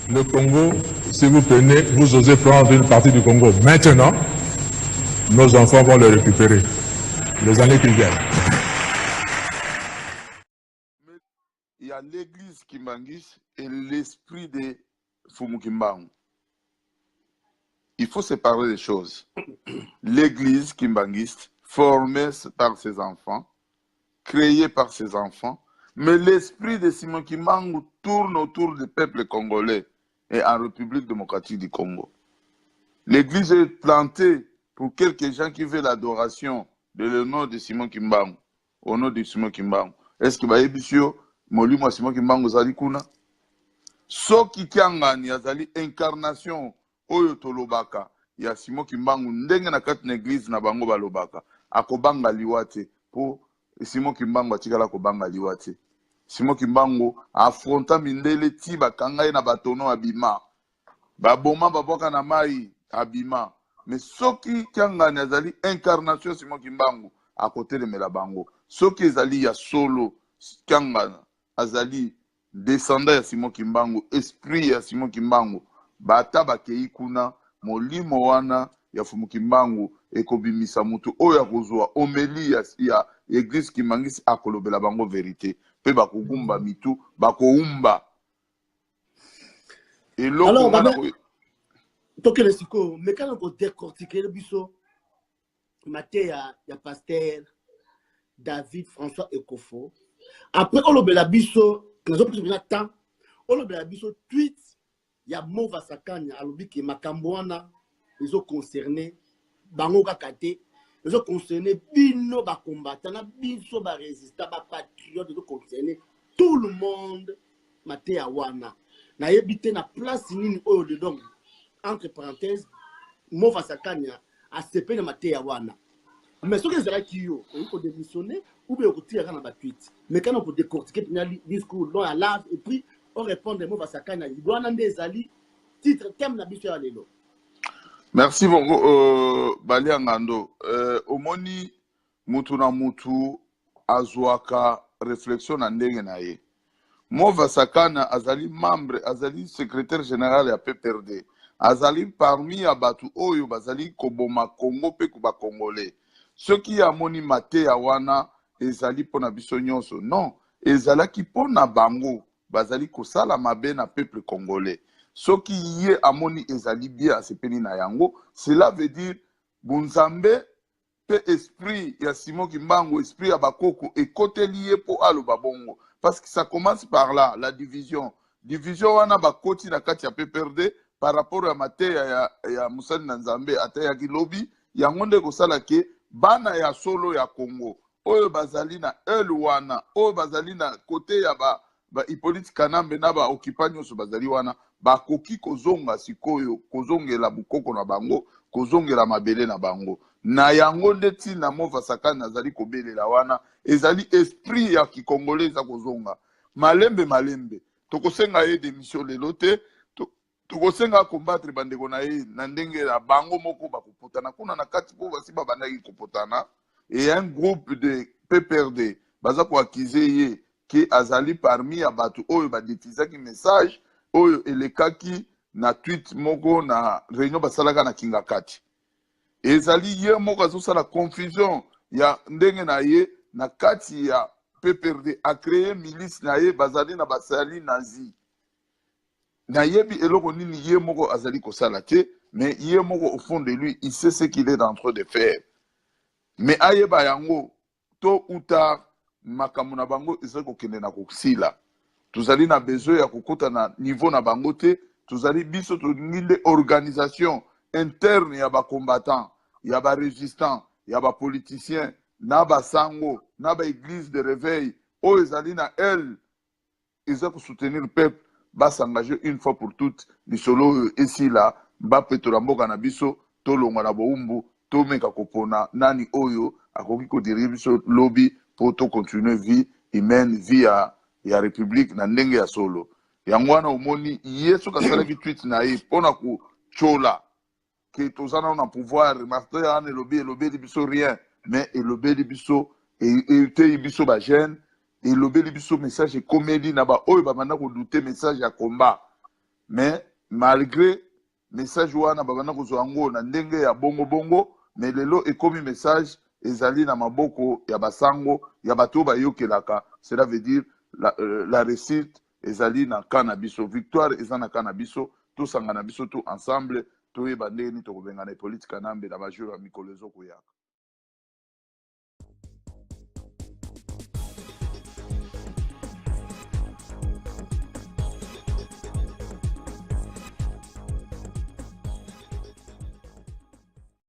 Le Congo, si vous prenez, vous osez prendre une partie du Congo maintenant, nos enfants vont le récupérer les années qui viennent. Il y a l'église Kimbanguiste et l'esprit de Fumu Kimbangu. Il faut séparer les choses. L'église kimbanguiste, formée par ses enfants, créée par ses enfants, mais l'esprit de Simon Kimbangu tourne autour du peuple congolais et en République démocratique du Congo. L'église est plantée pour quelques gens qui veulent l'adoration de le nom de Simon Kimbangu, au nom de Simon Kimbangu. Est-ce que bayebisi yo molimo ya Simon Kimbangu ezali kuna? Soki Kiangani azali incarnation oyo tolobaka ya Simon Kimbangu ndenge na kati na eglise na bango balobaka, akobanga liwa te po Simon Kimbangu atikala kobanga liwa te. Simon Kimbangu affronta mindele ti bakanga ye na batono abima. Baboma babwaka na mayi abima. Mais soki Kiangani azali incarnation ya Simon Kimbangu akotelemela bango. Soki ezali ya solo Kiangana azali descendant ya Simon Kimbangu, esprit ya Simon Kimbangu, ata bakeyi kuna, molimo wana ya Fumu Kimbangu ekobimisa mutu oyo akozua homelie ya, ya eglise Kimbanguiste, akolobela bango verite pe bakogumba mitu, bakoumba eloko. Alors, nga na tokende sikoyo, mekana kodecortiquer biso mateya ya pasteur David François Ekofo. Après olobela biso, nazopesa mpenza temps olobela biso tweet ya Mova Sakanya. Alobi ke makambo wana ezoconcerne bango kaka te, ezoconcerne bino bacombattant na biso barésistant, bapatriote, ezoconcerne tout le monde. Mateya wana, nayebi te na place nini oyo de. Donc, entre parenthèse, Mova Sakanya asepeli na mateya wana, mais soki ezalaki yo, okoki kodémissionner ou bien okotika kaka na batweet. Mais kana kodécortiquer mpenza discours long ya large et puis orépondre Mova Sakanya wana nde ezali titre, thème na biso ya lelo. Merci beaucoup, Balia Ngando. Omoni, mutu na mutu azwaka réflexion na ndenge na ye. Mova Sakana azali membre, azali secrétaire général ya PPRD, azali parmi ya bato oyo bazali koboma Congo mpe bacongolais. Soki amoni mateya wana ezali mpona biso nyonso, non, ezalaki mpona bango bazali kosala mabe na peuple congolais. Soki ye amoni ezali bien, asepeli na yango, cela veut dire bonzambe mpe esprit ya Simon Kimbangu, esprit ya bakoko ekoteli ye mpo aloba bongo, parce que ça commence par là, la division. Division wana bakoti na kati ya PPRD par rapport ya mateya ya mosali na Nzambe ateyaki lobi. Yango nde kosala ke bana ya solo ya Congo oyo bazali na ele wana, oyo bazali na kote ya ba Hippolyte Kanambe na baokipa nyonso bazali wana, bakoki kozonga sikoyo, kozongela bokoko na bango, kozongela mabele na bango. Na yango nde ntina Mova Sakani azali kobelela wana. Ezali esprit ya kikongole eza kozonga malembe malembe. Tokosenga ye démission lelo te. Tokosenga combattre bandeko na ye na ndenge na bango moko bakopotana kuna na kati, mpo basi babandaki kopotana. Et un groupe de PPRD baza koaccuser ye ke azali parmi ya bato oyo badifusaki message oyo elekaki na tweet moko na réunion basalaka na Kingakati. Ezali ye moko azosala confusion ya ndenge na ye na kati ya PPRD, acréer milice na ye, bazali na basali nazi. Nayebi eloko nini ye moko azali kosala te, mais ye moko, au fond de lui, il sait ce qu'il est en train de faire. Mais ayeba yango, tôt ou tard makambo na bango ezali kokende na kosila. Tozali na besoin ya kokota na niveau na bango te. Tozali biso tolingi nde organisation interne ya bacombattant, ya barésistant, ya bapoliticien, na basango, na baéglise de réveil oyo ezali na ele eza kosoutenir peuple, bas'engager une fois pour toutes. Lisolo oyo esila, bapetola mboka na biso, tolongwa na bowumbu, tomeka kopona nani oyo akoki kodiriger biso lobi mpo tocontinue vie humaine, vie ya république na ndenge ya solo. Yango wana omoni ye soki asalaki tweet na ye mpona kotyola ke toza nano na pouvoir. Martin wana elobi, elobeli biso rien, mais elobeli biso, eteyi biso bajeune, elobeli biso message ekomeli na baoyo babanda kodouter message ya combat. Mais malgré message wana babanda kozwa yango na ndenge ya bongo bongo, mais lelo ekomi message ezali na maboko ya basango ya bato oyo bayokelaka. Cela veut dire la réussite ezali na camp na biso, victoire eza na camp na biso. Tosangana biso tout ensemble, toyeba ndenge nini tokobengana Hippolyte Kanambe na bajour ya mikolo ezokoyaka.